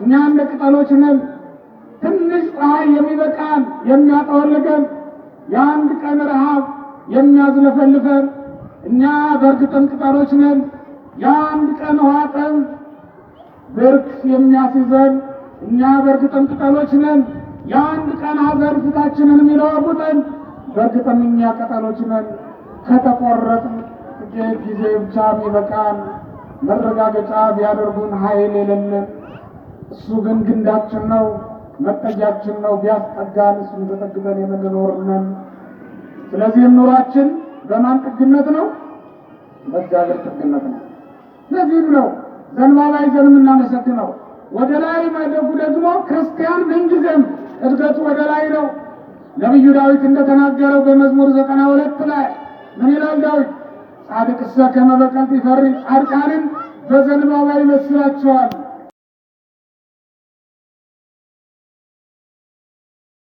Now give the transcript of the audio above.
እኛ እንደ ቅጠሎች ነን። ትንሽ ፀሐይ የሚበቃን የሚያጠወልገን፣ የአንድ ቀን ረሃብ የሚያዝለፈልፈን፣ እኛ በእርግጥም ቅጠሎች ነን። የአንድ ቀን ውሃ ጠም ብርክ የሚያስይዘን፣ እኛ በእርግጥም ቅጠሎች ነን። የአንድ ቀን ሐዘን ፊታችንን የሚለውጠን፣ በእርግጥም እኛ ቅጠሎች ነን። ከተቆረጥን ጥቂት ጊዜ ብቻ የሚበቃን፣ መረጋገጫ ቢያደርጉን ኃይል የሌለን፣ እሱ ግን ግንዳችን ነው፣ መጠጊያችን ነው። ቢያስጠጋን እሱን ተጠግተን የምንኖር ነን። ስለዚህም ኑሯችን በማን ጥግነት ነው? በእግዚአብሔር ጥግነት ነው። ስለዚህም ነው ዘንባባ ይዘን የምናመሰግነው። ወደ ላይ ማደጉ ደግሞ ክርስቲያን ምንጊዜም እድገቱ ወደ ላይ ነው። ነቢዩ ዳዊት እንደተናገረው በመዝሙር 92 ላይ ምን ይላል ዳዊት? ጻድቅሰ ከመ በቀልት ይፈሪ፣ ጻድቃንን በዘንባባ ይመስላቸዋል።